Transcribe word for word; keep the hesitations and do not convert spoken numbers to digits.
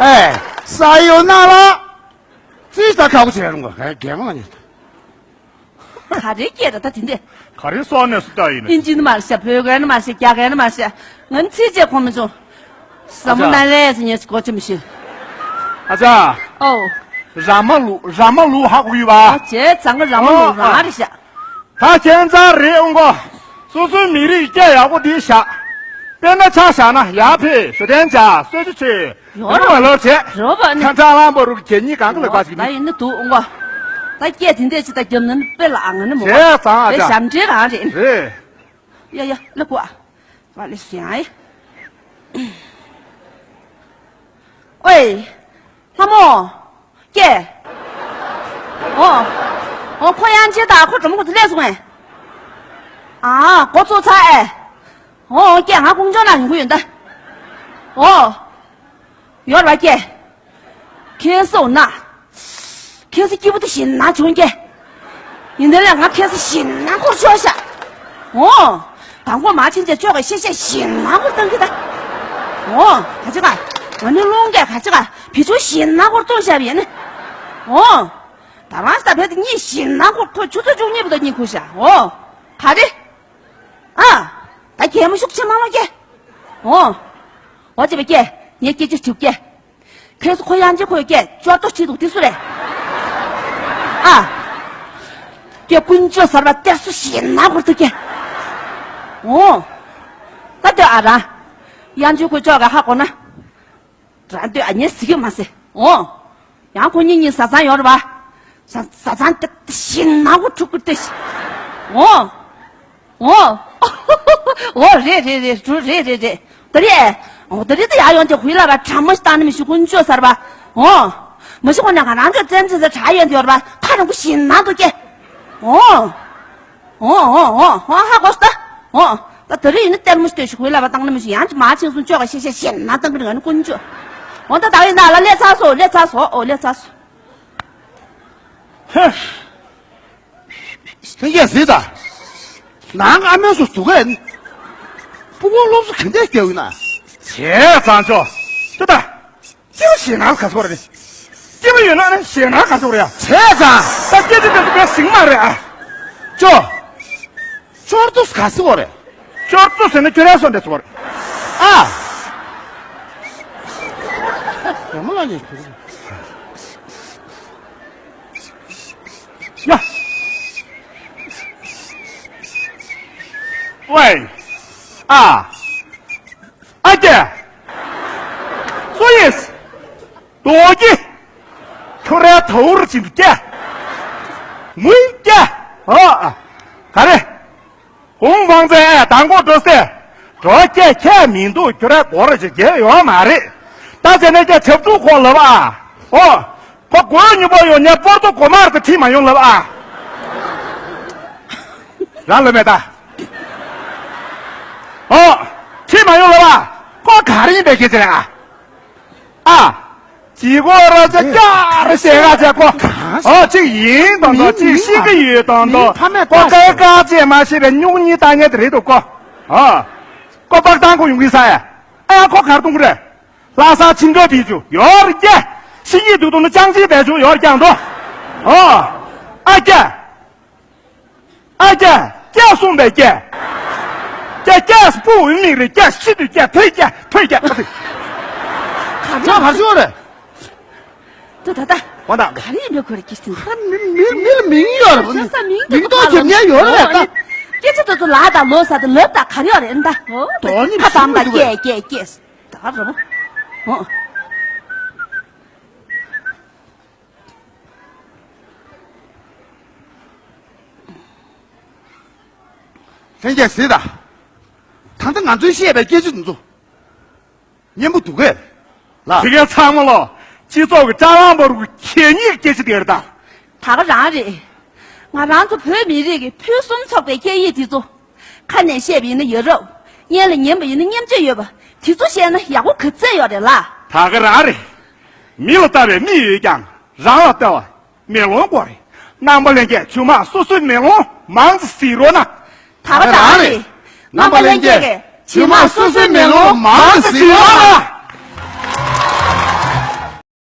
ཨེ། ས་ཡོད་ན་ལ། ཙི་ད་ཁག་པོ་བྱེད་རུང་ག་རྒན་མ་ཉེ། ག་རེ་སྐད་ར་ད་དེ་འདྲས། ག་རེ་སོགས་ནས་སུ་ལྟ་ཡིན་ཨིན་ཇི་ནི་མ་རེད་ཤག་བོད་སྐད་ནི་མ་རེད་ཤག་རྒྱ་སྐད་ནི་མ་རེད་ཤག་ང་ཚིག་བཅད་གོ་མི་བྱུང་། ཟ་མོ་ན་ལས་ཟེར་ཉན་ཞིག་གོ་ཆི་མི་ཤེས། ཨ་ཅག་ཨོ། ར་མ་ལུག་ར་མ་ལུག་ཧ་གོ་ཡོད་པ། ཨ་ཅེ་ཚང་གི་ར་མ་ལུག་རང་རེད་ཤག་ད་ཁྱེད་ཚང་རེད་འོང་གོ། སོ་སོའི་མི་རིགས་སྐད་ཡག་པོ་འདི་བཞག་དཔེར་ན་ཆ་བཞག་ན་ཡར་ཕེབས་ཞོ་ཏན་ཇ་གསོལ་ཇ་མཆོད། ཡོ་རོ་མ་ལོར་བྱས། རོ་བ་ནི། ཁ་ཁྲ་ལང་པོ་རུ་གྱེ་གཉིས་གང་གི་ལེགས་པ་ཞིག་ད་ནི། ཡིན་ནི་འདུག་འོང་གོ། ད་སྐད་དེ་འདྲས་ཅི་ད་རྒྱབ་ན་ནི་དཔེ་ལ་ཨ་ང་ནི་མོ། བྱས་ཙང་ཨ་དཔེ་ཅག་ཞབས་འདྲེན་རང་རེད། རེད། ཡ་ཡ་ལ་གོ་ཨ། ང་ལས་སུ་ཡང་ཨེ། ཨོའི། ལྷ་མོ། ཀྱེ། ཨོ། ཨོ་ཁོ་ཡང་ཅི་ད་ཁོ་གྲོ་མོ་གོ་ཚོད་ལས་སོང་ངས། ཨ་གོ་ཚོད་ཚ་ཨེ། ཨོ་ཀྱེ་ང་ཀུང་ཅོ་ན་ཡོང་གི་ཡོད་ད། ཨོ། ཡོར་བ་ཀྱེ། ཁྱེད་སོང་ན། ཁྱེད་སི་སྐྱིད་པོ་དེ་ཞིན་ན་བྱུང་ཀྱེ། ཡིན་དེ་ལས་ང་ཁྱེད་སི་ཞིན་ན་འཁོར་ཆོག་ཤག་ཨོ། དང་པོ་མ་ཕྱིན་ཆད་ཆོག་གི་ཤེས་ཤེས་ཞིན་ན་འཁོར་བཏང་གི་ད། ཨོ། ག་ཅི་ག་ང་ནི་རླུང་གས་ག་ཅི་ག་བི་ཆུ་ཞིན་ན་འཁོར་བཏང་ཤག་ཡིན་ནི། ཨོ། ད་རང་ས་བེད་དེ་གཉིས་ཞིན་ན་འཁོར་ཁོ་ཆུ་ཚོད་བཅུ་གཉིས་པོ་ད་གཉིད་ཁུག་ཤག་ཨོ། ག་རེ། ཨ། ད་གད་མོ་ཤུགས་ཆེ་མ་ལོག་ཀྱེ། ཨོ། འོ་ཅེ་བེ་ཀྱེ། ངས་སྐད་ཆ་དྲིས་ཀྱེ། ཁྱེད་སུ་ཁོ་ཡང་ཅི་ཁོས་ཀྱེ་ཅོར་ཏོ་བྱེད་འདུག་དེ་སུ་རེད། ཨ། ཀྱེ་ཀུན་སྤྱོད་གསར་པ་གཏེར་སུ་ཞེད་སྣང་འཁོར་ཐུག་ཀྱེ། ཨོ། ད་ལྟོས་ཨ་རང་། ཡང་ཅི་ཁོས་ཅོག་ག་ཧ་གོ་ན། རང་ལྟོས་ཨ་ཉེ་ཟི་གི་མ་ཟེ། ཨོ། ཡང་ཁོ་གཉིས་གཉིས་བཟའ་ཚང་ཡོད་རེད་པ། བཟའ་བཟའ་ཚང་དེ་ཞེད་སྣང་འཁོར་ཐུག་ཀྱེ་དེ། ཨོ། ཨོ། ཨོ་རེད་རེད་རེད་རུ་རེད་རེད་རེད། ད་རེད། ཨོ་ད་རེད་ད་ཡར་ཡོང་ཅིག་ཧུའི་ལ་བ་གྲང་མོ་ཞིག་བཏང་ནི་མི་ཤི་ཀུན་སྤྱོད་གསར་པ། ཨོ། མི་ཤི་ཁོ་ན་ང་རང་ཚོའི་བཙན་འཛིན་ས་དྲག་ཡོང་དུ་ཡོད་རེད་པ་ཁ་རང་ཁུ་ཞེད་སྣང་འདུག་ཀྱེ། ཨོ། ཨོ་ཨོ་ཨོ་ཨོ་ཧ་གོ་སོང་ད། ཨོ། ད་ད་རེད་ཡིན་ན་ལྟད་མོ་ཞིག་ལྟོས་ཤིག་ཧུའི་ལ་བ་བཏང་ནི་མི་ཤི་ཡང་ཅིག་མ་ཕྱིན་སོང་ཅོག་ག་ཤེ་ཤེ་ཞེད་སྣང་བཏང་གི་རེད་ང་ནི་ཀུན་སྤྱོད། ཨོ་ད་ད་ཡིན་ན་ལ་ལས་ཚར་སོང་ལས་ཚར་སོང་ཨོ་ལས་ཚར་སོང་། ལྷན་རྒྱས་གཟིགས་དང་། ནང་ཨ་མའི་སུ་སྡུག་གས། སྤུ་གུ་སློབ་གསོ་ག་འདྲས་སྐྱོ་གི་ན། བྱས་ཙང་ཆོག་ཅི་ད། སྐྱིད་པོ་ཞེད་སྣང་ག་ཚོད་རེད། སྐྱིད་པོ་ཡོད་ན་ནི་ཞེད་སྣང་ག་ཚོད་རེད་ཡ། བྱས་ཙང་། ད་སྐྱིད་ཅི་དེ་ཚོ་བས་ཟིང་མ་རེད་ཨ། ཅོ། ཅོར་ཏོ་ག་ཚོད་རེད། ཅོར་ཏོ་ཟེར་ན་ཁྱོད་རའི་སོ་འདྲ་ཚོད་རེད་ཨ། ཡ་མོ་ལ་ཉེ་ཁྱོད། ཡ། ཝེ། ཨ། ཨ་ཀྱེ། སུ་ཡིན། རྡོ་རྗེ། ཁྱོད་རའི་ཐའུ་རུ་ཅིག་འདུག་ཀྱེ། མུའི་ཀྱེ། ཨ། ག་རེ། ཧུང་ཧྥང་ཙེ་དང་པོ་འགྲོ་སྟེ། འགྲོ་སྐད་ཁྱད་མི་འདུག་ཁྱོད་ར་སྒོ་ར་ཅིག་རྒྱལ་ཡོད་མ་རེད། ད་ཟེར་ནས་ཀྱང་ཆབ་ཚུགས་ཁོག་ལབ་ཨ། ཨོ། ཁོ་སྒོའི་མྱུ་པོ་ཡོང་ཉེ་པོར་ཏོ་གོ་མར་དུ་ཁྲིད་མ་ཡོང་ལབ་ཨ། རང་ལབ་མེད་ད། ཨོ། ཁྲིད་མ་ཡོང་ལབ་ཨ། ཁོ་ག་རེ་ཡིན་པའི་ཁྱེད་ཚེ་རེད་ཨ། ཨ། ཅི་གོ་ར་ཅ་ཀྱ་ར་ཞེ་ག་ཅ་གོ། ཨོ་གཅིག་ཡིན་དང་དང་གཅིག་ཤི་གི་ཡོད་དང་དང་། ཁོ་ཀ་ཀ་ཅེ་མ་ཤེས་པའི་སྨྱུག་གཉིས་ལྟ་ཉེ་དེ་རེད་འདུག་གོ། ཨ། ཀོ་པག་ཏང་ཀོ་ཡོང་གི་ས་ཡ། ཨ་ཁོ་གར་གཏོང་གི་རེད། ལྷ་ས་ཆིན་ཀ་བི་ཅུ་ཡོར་རྒྱ། ཤི་ཡི་དུ་དུ་ནི་ཅང་ཅི་བེ་ཅུ་ཡོར་རྒྱང་དོ། ཨོ། ཨ་རྒྱ། ཨ་རྒྱ། རྒྱ་གསུངས་པའི་རྒྱ། རྒྱ་རྒྱ་སྤུ་འོས་མིག་རེ་རྒྱ་ཤི་དུ་རྒྱ་ཐོས་རྒྱ་ཐོས་རྒྱ། ཅང་གར་ཤོར་རེད། ཏུ་ད་ད། འོ་ད། ག་རེ་ཡིན་པའི་ཁོ་རེ་སྐྱིད་སིན། ཧ་མི་མི་མི་ལ་མིང་ཡོད་རེད་པ། ཤ་ས་མིང་དུ་མིང་ཐོག་ཁྱབ་ཉན་ཡོད་རེད་པ། སྐད་ཆ་དེ་ཚོ་ལ་དང་ལོ་ས་དང་ལབ་དང་ག་རེ་ཡོད་རེད་ད། ཨོ། དོ་ནི་ཁ་དམ་དང་སྐད་སྐད་སྐད། ད་རོ། ཨོ། ལྷན་རྒྱས་གཟིགས་དང་། ད་ལྟ་ང་ཚོས་བཤད་པའི་སྐད་ཆ་འདི་ཚོ། སྙན་པོ་འདུག་གས། ལ། དེ་གའི་ཚང་མ་ལོ། སྤྱི་ཚོགས་ཀྱི་ཀྲ་ལང་པ་རུ་གི་གད་སྙིགས་སྐད་ཆ་དེ་རེད་ད། ད་ག་རང་རེད། ང་རང་ཚོ་བོད་མི་རིགས་ཀྱི་ཕུན་སུམ་ཚོགས་པའི་སྐད་ཡིག་འདི་ཚོ། ཁ་ནས་བཤད་པ་ཡིན་ན་ཡ་རབས། སྙན་ལ་ཉན་པ་ཡིན་ན་སྙན་བརྗོད་ཡོད་པ། དེ་ཚོ་བཤད་ན་ཡག་པོ་ག་ཚད་ཡོད་རེད་ལ། ད་ག་རང་རེད། མི་ལ་ལྟ་བའི་མིག་ཡོད་ཀྱང་རང་ལ་ལྟ་བ་མེ་ལོང་དགོས་རེད། རྣམ་པ་ལྷན་རྒྱས་ཇོ་མོ་སོ་སོའི་མེ་ལོང་མང་ཙམ་གཟིགས་རོགས་གནང་། ད་ག་རང་རེད། རྣམ་པ་ལྷན་རྒྱས་ཇོ་མོ་སོ་སོའི་མེ་ལོང་མང་ཙམ་གཟིགས་རོགས་གནང་།